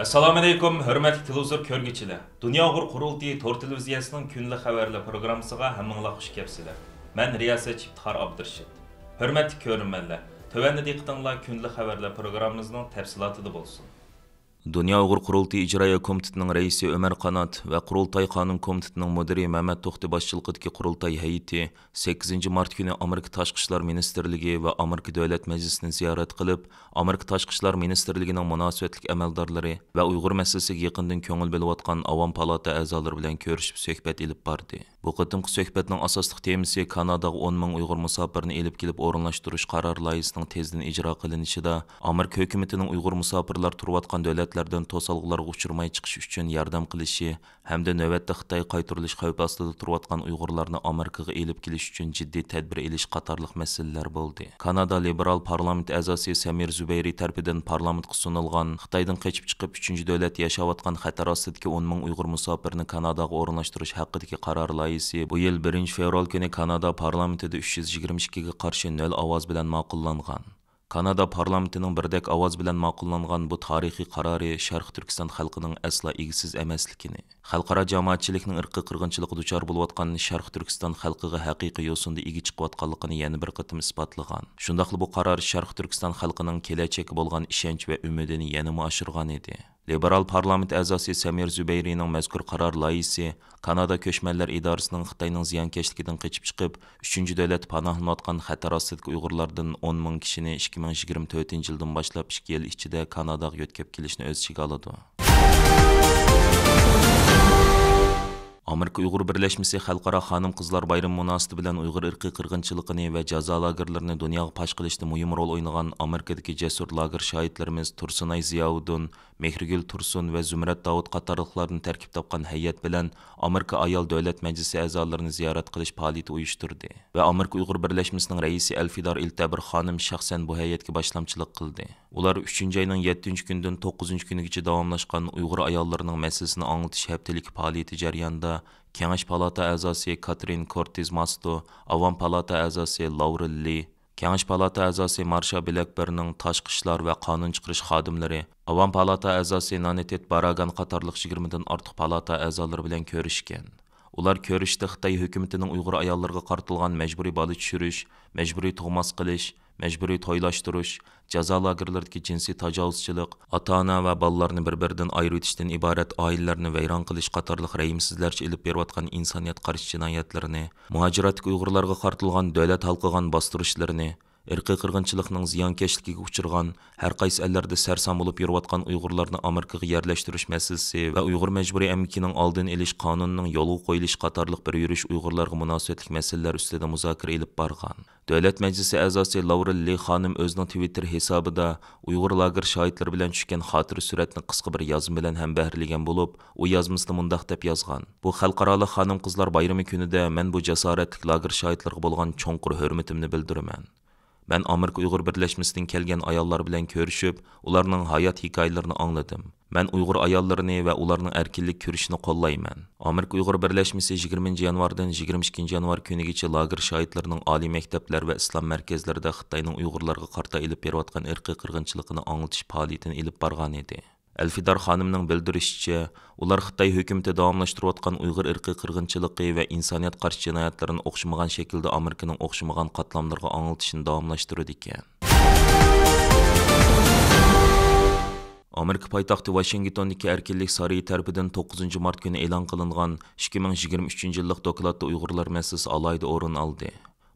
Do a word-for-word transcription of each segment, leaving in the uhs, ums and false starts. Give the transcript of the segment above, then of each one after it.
ئەسسالامۇئەلەيكۇم، ھۆرمەتلىك تېلېۋىزور كۆرگۈچىلەر! دۇنيا ئۇيغۇر قۇرۇلتىيى تور تېلېۋىزىيەسىنىڭ كۈندىلىك خەۋەرلەر پروگراممىسىغا ھەممىڭلار خۇش كەپسىلەر. مەن رىياسەتچى ئىپتىخار ئابدۇرېشىت. ھۆرمەتلىك كۆرۈرمەنلەر، تۆۋەندە دىققىتىڭلار كۈندىلىك خەۋەرلەر پروگراممىمىزنىڭ تەپسىلاتىدا بولسۇن. دۇنيا ئۇيغۇر قۇرۇلتىيى ئىجرائىيە كومىتېتىنىڭ رەئىسى ئۆمەر قانات ۋە قۇرۇلتاي قانۇن كومىتېتىنىڭ مۇدىرى مەمەت توختى باشچىلىقىدىكى قۇرۇلتاي ھەيئىتى سەككىزىنچى مارت كۈنى ئامېرىكا تاشقى ئىشلار مىنىستىرلىكى ۋە ئامېرىكا دۆلەت مەجلىسىنى زىيارەت قىلىپ، ئامېرىكا تاشقى ئىشلار مىنىستىرلىكىنىڭ مۇناسىۋەتلىك ئەمەلدارلىرى ۋە ئۇيغۇر مەسىلىسىگە يېقىندىن كۆڭۈل بۆلۈۋاتقان ئاۋام پالاتا ئەزالىرى بىلەن كۆرۈشۈپ سۆھبەت ئېلىپ باردى. بۇ قېتىمقى سۆھبەتنىڭ ئاساسلىق تېمىسى كاناداغا ئون مىڭ ئۇيغۇر مۇساپىرنى ئېلىپ كېلىپ ئورۇنلاشتۇرۇش قارار لايىھىسىنىڭ تېزدىن ئىجرا قىلىنىشىدا، ئامېرىكا ھۆكۈمىتىنىڭ ئۇيغۇر مۇساپىرلار تۇرۇۋاتقان دۆلەتلەردىن توسالغۇلارغا ئۇچرىماي چىقىش ئۈچۈن ياردەم قىلىشى ھەمدە نۆۋەتتە خىتايغا قايتۇرۇلۇش خەۋپى ئاستىدا تۇرۇۋاتقان ئۇيغۇرلارنى ئامېرىكىغا ئېلىپ كېلىش ئۈچۈن جىددىي تەدبىر ئېلىش قاتارلىق مەسىلىلەر بولدى. كانادا لىبېرال پارلامېنت ئەزاسى سەمىر زۇبەيرى تەرىپىدىن پارلامېنتقا سۇنۇلغان خىتايدىن قېچىپ چىقىپ، ئۈچىنچى دۆلەتتە ياشاۋاتقان خەتەر ئاستىدىكى ئون مىڭ ئۇيغۇر مۇساپىرىنى كاناداغا ئورۇنلاشتۇرۇش ھەققىدىكى قارار لايىھىسى بۇ يىل بىرىنچى فېۋرال كۈنى كانادا پارلامېنتىدا ئۈچ يۈز يىگىرمە ئىككىگە قارشى نۆل ئاۋاز بىلەن ماقۇللانغان. كانادا پارلامېنتىنىڭ بىردەك ئاۋاز بىلەن ماقۇللانغان بۇ تارىخىي قارارى شەرقىي تۈركىستان خەلقىنىڭ ئەسلا ئىگىسىز ئەمەسلىكىنى، خەلقئارا جامائەتچىلىكنىڭ ئىرقىي قىرغىنچىلىققا دۇچار بولۇۋاتقان شەرقىي تۈركىستان خەلقىگە ھەقىقىي يوسۇندا ئىگە چىقىۋاتقانلىقىنى يەنە بىر قېتىم ئىسپاتلىغان. شۇنداقلا بۇ قارار شەرقىي تۈركىستان خەلقىنىڭ كېلەچەككە بولغان ئىشەنچ ۋە ئۈمىدىنى يەنىمۇ ئاشۇرغان ئىدى. لىبېرال پارلامېنت ئەزاسى سەمىر زۇبەيرىنىڭ مەزكۇر قارار لايىھىسى كانادا كۆچمەنلەر ئىدارىسىنىڭ خىتاينىڭ زىيانكەشلىكىدىن قېچىپ چىقىپ، ئۈچىنچى دۆلەتتە پاناھلىنىۋاتقان خەتەر ئاستىدىكى ئۇيغۇرلاردىن ئون مىڭ كىشىنى ئىككى مىڭ يىگىرمە تۆتىنچى يىلدىن باشلاپ ئىككى يىل ئىچىدە كاناداغا يۆتكەپ كېلىشنى ئۆز ئىچىگە ئالىدۇ. ئامېرىكا ئۇيغۇر بىرلەشمىسى خەلقئارا خانىم-قىزلار بايرىمى مۇناسىۋىتى بىلەن ئۇيغۇر ئىرقىي قىرغىنچىلىقىنى ۋە جازا لاگېرلىرىنى دۇنياغا پاش قىلىشتا مۇھىم رول ئوينىغان ئامېرىكىدىكى جەسۇر لاگېر شاھىتلىرىمىز تۇرسۇنئاي زىياۋۇدۇن، مېھرىگۈل تۇرسۇن ۋە زۇمرەت داۋۇت قاتارلىقلاردىن تەركىب تاپقان ھەيئەت بىلەن ئامېرىكا ئايال دۆلەت مەجلىسى ئەزالىرىنى زىيارەت قىلىش پائالىيىتى ئۇيۇشتۇردى ۋە ئامېرىكا ئۇيغۇر بىرلەشمىسىنىڭ رەئىسى ئەلفىدار ئىلتەبىر خانىم شەخسەن بۇ ھەيئەتكە باشلامچىلىق قىلدى. ئۇلار ئۈچىنچى ئاينىڭ يەتتىنچى كۈنىدىن توققۇزىنچى كۈنىگىچە داۋاملاشقان ئۇيغۇر ئاياللىرىنىڭ مەسىلىسىنى ئاڭلىتىش ھەپتىلىك پائالىيىتى جەريانىدا كېڭەش پالاتا ئەزاسى كاترىن كورتېز ماستو، ئاۋام پالاتا ئەزاسى لاۋرېل لى، كېڭەش پالاتا ئەزاسى مارشا بلەكبېرنىڭ تاشقى ئىشلار ۋە قانۇن چىقىرىش خادىملىرى، ئاۋام پالاتا ئەزاسى نانېتېت باراگان قاتارلىق يىگىرمىدىن ئارتۇق پالاتا ئەزالىرى بىلەن كۆرۈشكەن. ئۇلار كۆرۈشۈشتە خىتاي ھۆكۈمىتىنىڭ ئۇيغۇر ئاياللىرىغا قارىتىلغان مەجبۇرىي بالا چۈشۈرۈش، مەجبۇرىي تۇغماس قىلىش، مەجبۇرىي تويلاشتۇرۇش، جازا لاگېرلىرىدىكى جىنسىي تاجاۋۇزچىلىق، ئاتا-ئانا ۋە بالىلارنى بىر-بىرىدىن ئايرىۋېتىشتىن ئىبارەت ئائىلىلەرنى ۋەيران قىلىش قاتارلىق رەھىمسىزلەرچە ئېلىپ بېرىۋاتقان ئىنسانىيەت قارشى جىنايەتلىرىنى، مۇھاجىرەتتىكى ئۇيغۇرلارغا قارىتىلغان دۆلەت ھالقىغان باستۇرۇشلىرىنى، ئىرقىي قىرغىنچىلىقنىڭ زىيانكەشلىكىگە ئۇچرىغان، ھەر قايسى ئەللەردە سەرسان بولۇپ يۈرۈۋاتقان ئۇيغۇرلارنى ئامېرىكىغا يەرلەشتۈرۈش مەسىلىسى ۋە ئۇيغۇر مەجبۇرىي ئەمگىكىنىڭ ئالدىنى ئېلىش قانۇنىنىڭ يولغا قويۇلۇشى قاتارلىق بىر يۈرۈش ئۇيغۇرلارغا مۇناسىۋەتلىك مەسىلىلەر ئۈستىدە مۇزاكىرە ئېلىپ بارغان. دۆلەت مەجلىسى ئەزاسى لاۋرېل لى خانىم ئۆزىنىڭ تىۋىتتېر ھېسابىدا ئۇيغۇر لاگېر شاھىتلىرى بىلەن چۈشكەن خاتىرە سۈرەتنى قىسقا بىر يازما بىلەن ھەمبەھىرلىگەن بولۇپ، ئۇ يازمىسىدا مۇنداق دەپ يازغان: «بۇ خەلقئارالىق خانىم-قىزلار بايرىمى كۈنىدە مەن بۇ جاسارەتلىك لاگېر شاھىتلىرىغا بولغان چوڭقۇر ھۆرمىتىمنى بىلدۈرىمەن. مەن ئامېرىكا ئۇيغۇر بىرلەشمىسىدىن كەلگەن ئاياللار بىلەن كۆرۈشۈپ، ئۇلارنىڭ ھايات ھېكايىلىرىنى ئاڭلىدىم. مەن ئۇيغۇر ئاياللىرىنى ۋە ئۇلارنىڭ ئەركىنلىك كۈرىشىنى قوللايمەن.» ئامېرىكا ئۇيغۇر بىرلەشمىسى يىگىرمىنچى يانۋاردىن يىگىرمە ئىككىنچى يانۋار كۈنىگىچە لاگېر شاھىتلىرىنىڭ ئالىي مەكتەپلەر ۋە ئىسلام مەركەزلىرىدە خىتاينىڭ ئۇيغۇرلارغا قارىتا ئېلىپ بېرىۋاتقان ئىرقىي قىرغىنچىلىقىنى ئاڭلىتىش پائالىيىتىنى ئېلىپ بارغانىدى. ئەلفىدار خانىمنىڭ بىلدۈرۈشىچە، ئۇلار خىتاي ھۆكۈمىتى داۋاملاشتۇرۇۋاتقان ئۇيغۇر ئىرقىي قىرغىنچىلىقى ۋە ئىنسانىيەت قارشى جىنايەتلىرىنى ئوخشىمىغان شەكىلدە ئامېرىكىنىڭ ئوخشىمىغان قاتلاملىرىغا ئاڭلىتىشنى داۋاملاشتۇرىدىكەن. ئامېرىكا پايتەختى ۋاشىنگتوندىكى ئەركىنلىك سارىيى تەرىپىدىن توققۇزىنچى مارت كۈنى ئېلان قىلىنغان ئىككى مىڭ يىگىرمە ئۈچىنچى يىللىق دوكلاتتا ئۇيغۇرلار مەسىلىسى ئالاھىدە ئورۇن ئالدى.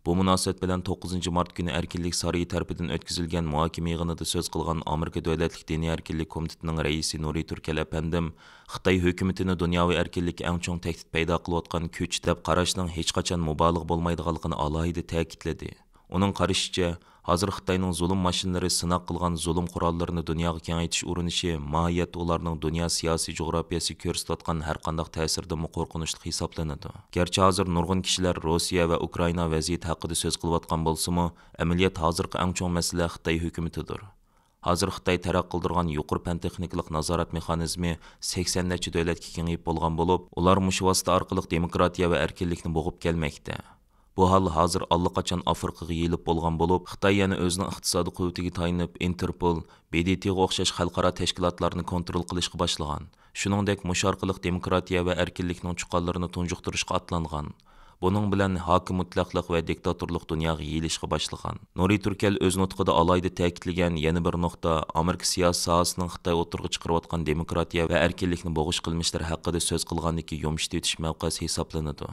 بۇ مۇناسىۋەت بىلەن توققۇزىنچى مارت كۈنى ئەركىنلىك سارىيى تەرىپىدىن ئۆتكۈزۈلگەن مۇھاكىمە يىغىنىدا سۆز قىلغان ئامېرىكا دۆلەتلىك دىنىي ئەركىنلىك كومىتېتىنىڭ رەئىسى نۇرى تۈركەل ئەپەندىم، خىتاي ھۆكۈمىتىنى دۇنياۋى ئەركىنلىككە ئەڭ چوڭ تەھدىت پەيدا قىلىۋاتقان كۈچ دەپ قاراشنىڭ ھېچقاچان مۇبالىغە بولمايدىغانلىقىنى ئالاھىدە تەكىتلىدى. ئۇنىڭ قارىشىچە، ھازىر خىتاينىڭ زۇلۇم ماشىنىلىرى سىناق قىلغان زۇلۇم قوراللىرىنى دۇنياغا كېڭەيتىش ئۇرۇنۇشى ماھىيەتتە ئۇلارنىڭ دۇنيا سىياسىي جۇغراپىيەسىگە كۆرسىتىۋاتقان ھەرقانداق تەسىرىدىنمۇ قورقۇنچلۇق ھېسابلىنىدۇ. گەرچە ھازىر نۇرغۇن كىشىلەر روسىيە ۋە ئۇكرائىنا ۋەزىيىتى ھەققىدە سۆز قىلىۋاتقان بولسىمۇ، ئەمەلىيەت ھازىرقى ئەڭ چوڭ مەسىلە خىتاي ھۆكۈمىتىدۇر. ھازىر خىتاي تەرەققىي قىلدۇرغان يۇقىرى پەن تېخنىكىلىق نازارەت مېخانىزمى سەكسەن نەچچە دۆلەتكە كېڭىيىپ بولغان بولۇپ، ئۇلار مۇشۇ ۋاسىتە ئارقىلىق دېموكراتىيە ۋە ئەركىنلىكنى بوغۇپ كەلمەكتە. بۇ ھال ھازىر ئاللىقاچان ئافرىقىغا يېيىلىپ بولغان بولۇپ، خىتاي يەنە ئۆزىنىڭ ئىقتىسادىي قۇۋۋىتىگە تايىنىپ، ئىنتېرپول، ب د ت غا ئوخشاش خەلقئارا تەشكىلاتلارنى كونترول قىلىشقا باشلىغان. شۇنىڭدەك مۇشۇ ئارقىلىق دېموكراتىيە ۋە ئەركىنلىكنىڭ چۇقانلىرىنى تۇنجۇقتۇرۇشقا ئاتلانغان. بۇنىڭ بىلەن ھاكىم مۇتلەقلىق ۋە دىكتاتورلۇق دۇنياغا يېيىلىشقا باشلىغان. نۇرى تۈركەل ئۆز نۇتقىدا ئالاھىدە تەكىتلىگەن يەنە بىر نۇقتا، ئامېرىكا سىياسىي ساھەسىنىڭ خىتاي ئوتتۇرىغا چىقىرىۋاتقان دېموكراتىيە ۋە ئەركىنلىكنى بوغۇش قىلمىشلىرى ھەققىدە سۆز قىلغاندىكى يۇمشىتىۋېتىش مەۋقەسى ھېسابلىنىدۇ.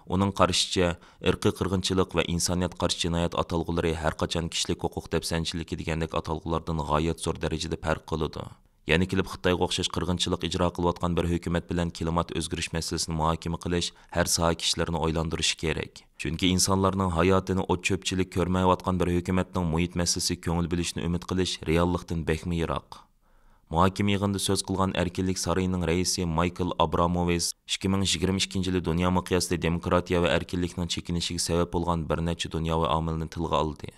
ئۇنىڭ قارىشىچە، ئىرقىي قىرغىنچىلىق ۋە ئىنسانىيەتكە قارشى جىنايەت ئاتالغۇلىرى ھەرقاچان كىشىلىك ھوقۇق دەپسەندىچىلىكى دېگەندەك ئاتالغۇلاردىن غايەت زور دەرىجىدە پەرق قىلىدۇ. يەنە كېلىپ خىتايغا ئوخشاش قىرغىنچىلىق ئىجرا قىلىۋاتقان بىر ھۆكۈمەت بىلەن كىلىمات ئۆزگىرىش مەسىلىسىنى مۇھاكىمە قىلىش ھەر ساھە كىشىلىرىنى ئويلاندۇرۇشى كېرەك. چۈنكى ئىنسانلارنىڭ ھاياتىنى ئوت-چۆپچىلىك كۆرمەيۋاتقان بىر ھۆكۈمەتنىڭ مۇھىت مەسىلىسىگە كۆڭۈل بۆلۈشىنى ئۈمىد قىلىش رېئاللىقتىن بەكمۇ يىراق. مۇھاكىمە يىغىنىدا سۆز قىلغان ئەركىنلىك سارىيىنىڭ رەئىسى مايكل ئابراموۋىس ئىككى مىڭ يىگىرمە ئىككىنچى يىلى دۇنيا مىقياسىدا دېموكراتىيە ۋە ئەركىنلىكنىڭ چېكىنىشىگە سەۋەب بولغان بىر نەچچە دۇنياۋى ئامىلنى تىلغا ئالدى.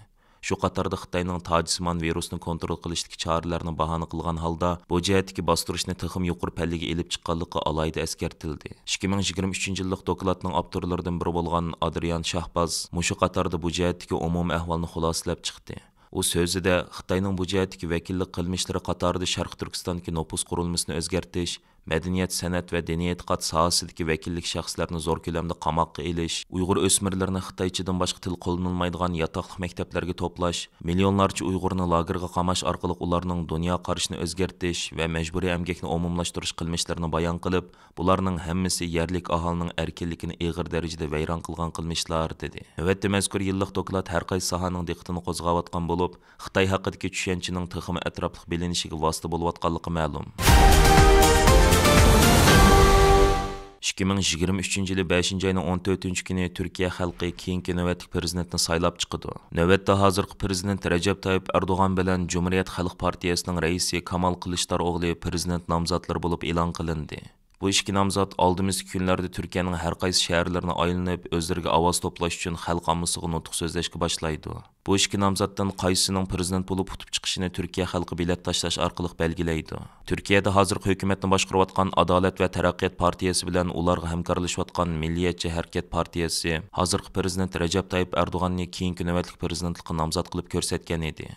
شۇ قاتاردا خىتاينىڭ تاجسىمان ۋىرۇسنى كونترول قىلىشتىكى چارىلەرنى باھانە قىلغان ھالدا، بۇ جەھەتتىكى باستۇرۇشنى تېخىمۇ يۇقىرى پەللىگە ئېلىپ چىققانلىقى ئالاھىدە ئەسكەرتىلدى. ئىككى مىڭ يىگىرمە ئۈچىنچى يىللىق دوكلاتنىڭ ئاپتورلىرىدىن بىرى بولغان ئادرىيان شاھباز مۇشۇ قاتاردا بۇ جەھەتتىكى ئومۇمىي ئەھۋالنى خۇلاسىلەپ چىقتى. ئۇ سۆزىدە خىتاينىڭ بۇ جەھەتتىكى ۋەكىللىك قىلمىشلىرى قاتارىدا شەرقىي تۈركىستاندىكى نوپۇس قۇرۇلمىسىنى ئۆزگەرتىش، مەدەنىيەت، سەنئەت ۋە دىنىي ئېتىقاد ساھەسىدىكى ۋەكىللىك شەخسلەرنى زور كۆلەمدە قاماققا ئېلىش، ئۇيغۇر ئۆسمۈرلىرىنى خىتايچىدىن باشقا تىل قوللىنىلمايدىغان ياتاقلىق مەكتەپلەرگە توپلاش، مىليونلارچە ئۇيغۇرنى لاگېرغا قاماش ئارقىلىق ئۇلارنىڭ دۇنيا قارىشىنى ئۆزگەرتىش ۋە مەجبۇرىي ئەمگەكنى ئومۇملاشتۇرۇش قىلمىشلىرىنى بايان قىلىپ، بۇلارنىڭ ھەممىسى يەرلىك ئاھالىنىڭ ئەركىنلىكىنى ئېغىر دەرىجىدە ۋەيران قىلغان قىلمىشلار، دېدى. نۆۋەتتە مەزكۇر يىللىق دوكلات ھەر قايسى ساھەنىڭ دىققىتىنى قوزغاۋاتقان بولۇپ، خىتاي ھەققىدىكى چۈشەنچىنىڭ تېخىمۇ ئەتراپلىق بىلىنىشىگە ۋاسىتە بولۇۋاتقانلىقى مەلۇم. ئىككى مىڭ يىگىرمە ئۈچىنچى يىلى بەشىنچى ئاينىڭ ئون تۆتىنچى كۈنى تۈركىيە خەلقى كېيىنكى نۆۋەتلىك پىرېزىدېنتنى سايلاپ چىقىدۇ. نۆۋەتتە ھازىرقى پىرېزىدېنت رەجەپ تايىپ ئەردوغان بىلەن جۇمھۇرىيەت خەلق پارتىيەسىنىڭ رەئىسى كامال قىلىچداروغلى پىرېزىدېنت نامزاتلىرى بولۇپ ئېلان قىلىندى. بۇ ئىككى نامزات ئالدىمىزدىكى كۈنلەردە تۈركىيەنىڭ ھەر قايسى شەھەرلىرىنى ئايلىنىپ، ئۆزلىرىگە ئاۋاز توپلاش ئۈچۈن خەلق ئاممىسىغا نۇتۇق سۆزلەشكە باشلايدۇ. بۇ ئىككى نامزاتتىن قايسىسىنىڭ پىرېزىدېنت بولۇپ ئۇتۇپ چىقىشىنى تۈركىيە خەلقى بېلەت تاشلاش ئارقىلىق بەلگىلەيدۇ. تۈركىيەدە ھازىرقى ھۆكۈمەتنى باشقۇرۇۋاتقان ئادالەت ۋە تەرەققىيات پارتىيەسى بىلەن ئۇلارغا ھەمكارلىشىۋاتقان مىللىيەتچى ھەرىكەت پارتىيەسى ھازىرقى پىرېزىدېنت رەجەپ تايىپ ئەردوغاننى كېيىنكى نۆۋەتلىك پىرېزىدېنتلىققا نامزات قىلىپ كۆرسەتكەن ئىدى.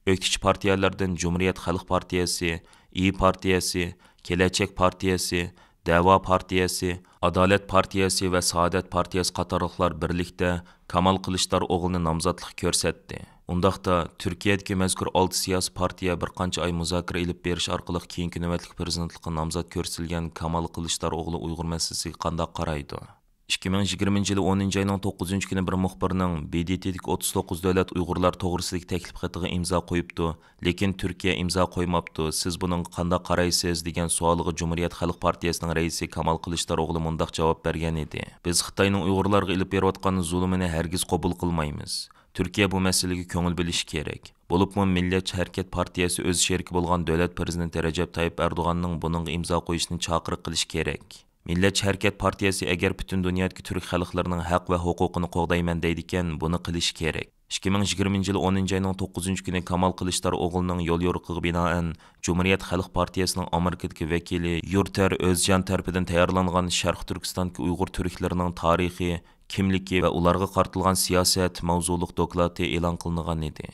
ئۆكتىچى پارتىيەلەردىن جۇمھۇرىيەت خەلق پارتىيەسى، ئىيى پارتىيەسى، كېلەچەك پارتىيەسى، دەۋا پارتىيەسى، ئادالەت پارتىيەسى ۋە سائادەت پارتىيەسى قاتارلىقلار بىرلىكتە كامال قىلىچداروغلىنى نامزاتلىققا كۆرسەتتى. ئۇنداقتا، تۈركىيەدىكى مەزكۇر ئالتە سىياسىي پارتىيە بىر قانچە ئاي مۇزاكىرە ئېلىپ بېرىش ئارقىلىق كېيىنكى نۆۋەتلىك پىرېزىدېنتلىققا نامزات كۆرسىتىلگەن كامال قىلىچداروغلى ئۇيغۇر مەسىلىسىگە قانداق قارايدۇ؟ ئىككى مىڭ يىگىرمىنچى يىلى ئونىنچى ئاينىڭ توققۇزىنچى كۈنى بىر مۇخبىرنىڭ ب د ت دىكى ئوتتۇز توققۇز دۆلەت ئۇيغۇرلار توغرىسىدىكى تەكلىپ خېتىغا ئىمزا قويۇپتۇ، لېكىن تۈركىيە ئىمزا قويماپتۇ، سىز بۇنىڭغا قانداق قارايسىز؟ دېگەن سوئالىغا جۇمھۇرىيەت خەلق پارتىيەسىنىڭ رەئىسى كامال قىلىچداروغلى مۇنداق جاۋاب بەرگەن ئىدى: بىز خىتاينىڭ ئۇيغۇرلارغا ئېلىپ بېرىۋاتقان زۇلۇمىنى ھەرگىز قوبۇل قىلمايمىز. تۈركىيە بۇ مەسىلىگە كۆڭۈل بۆلۈشى كېرەك. بولۇپمۇ مىللەتچى ھەرىكەت پارتىيەسى ئۆز شېرىكى بولغان دۆلەت پىرېزىدېنتى رەجەپ تايىپ ئەردوغاننىڭ بۇنىڭغا ئىمزا قويۇشىنى چاقىرىق قىلىشى كېرەك. مىللەتچى ھەرىكەت پارتىيەسى ئەگەر پۈتۈن دۇنيادىكى تۈرك خەلقلىرىنىڭ ھەق ۋە ھوقۇقىنى قوغدايمەن دەيدىكەن، بۇنى قىلىشى كېرەك. ئىككى مىڭ يىگىرمىنچى يىلى ئونىنچى ئاينىڭ توققۇزىنچى كۈنى كامال قىلىچداروغلىنىڭ يوليورۇقىغا بىنائەن، جۇمھۇرىيەت خەلق پارتىيەسىنىڭ ئامېرىكىدىكى ۋەكىلى يۇرتەر ئۆزجان تەرىپىدىن تەييارلانغان شەرقىي تۈركىستاندىكى ئۇيغۇر تۈركلىرىنىڭ تارىخى، كىملىكى ۋە ئۇلارغا قارىتىلغان سىياسەت مەۋزۇلۇق دوكلاتى ئېلان قىلىنغان ئىدى.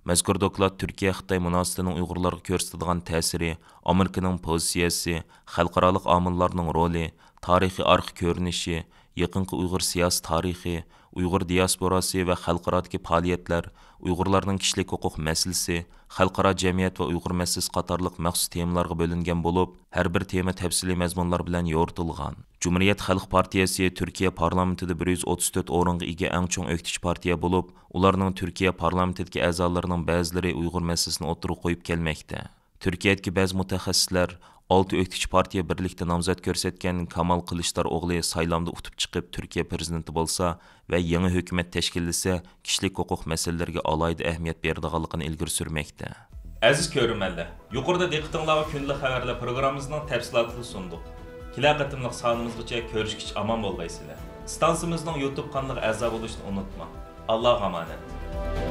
مەزكۇر دوكلات تۈركىيە-خىتاي مۇناسىۋىتىنىڭ ئۇيغۇرلارغا كۆرسىتىدىغان تەسىرى، ئامېرىكىنىڭ پوزىتسىيەسى، خەلقئارالىق ئامىللارنىڭ رولى، تارىخىي ئارقا كۆرۈنۈشى، يېقىنقى ئۇيغۇر سىياسىي تارىخى، ئۇيغۇر دىياسپوراسى ۋە خەلقئارادىكى پائالىيەتلەر، ئۇيغۇرلارنىڭ كىشىلىك ھوقۇق مەسىلىسى، خەلقئارا جەمئىيەت ۋە ئۇيغۇر مەسىلىسى قاتارلىق مەخسۇس تېمىلارغا بۆلۈنگەن بولۇپ، ھەر بىر تېما تەپسىلىي مەزمۇنلار بىلەن يورۇتۇلغان. جۇمھۇرىيەت خەلق پارتىيەسى تۈركىيە پارلامېنتىدا بىر يۈز ئوتتۇز تۆت ئورۇنغا ئىگە ئەڭ چوڭ ئۆكتىچى پارتىيە بولۇپ، ئۇلارنىڭ تۈركىيە پارلامېنتىدىكى ئەزالىرىنىڭ بەزىلىرى ئۇيغۇر مەسىلىسىنى ئوتتۇرىغا قويۇپ كەلمەكتە. تۈركىيەدىكى بەزى مۇتەخەسسىسلەر، ئالتە ئۆكتىچى پارتىيە بىرلىكتە نامزات كۆرسەتكەن كامال قىلىچداروغلى سايلامدا ئۇتۇپ چىقىپ، تۈركىيە پىرېزىدېنتى بولسا ۋە يېڭى ھۆكۈمەت تەشكىللىسە، كىشىلىك ھوقۇق مەسىلىلىرىگە ئالاھىدە ئەھمىيەت بېرىدىغانلىقىنى ئىلگىرى سۈرمەكتە. ئەزىز كۆرۈرمەنلەر، يۇقىرىدا دىققىتىڭلارغا كۈندىلىك خەۋەرلەر پروگراممىمىزنىڭ تەپسىلاتىنى سۇندۇق. كېلەر قېتىملىق سانىمىزغىچە كۆرۈشكىچە ئامان بولغايسىلەر. ئىستانسىمىزنىڭ يۇتۇب قانىلىغا ئەزا بولۇشنى ئۇنتۇماڭ. ئاللاغا ئامانەت.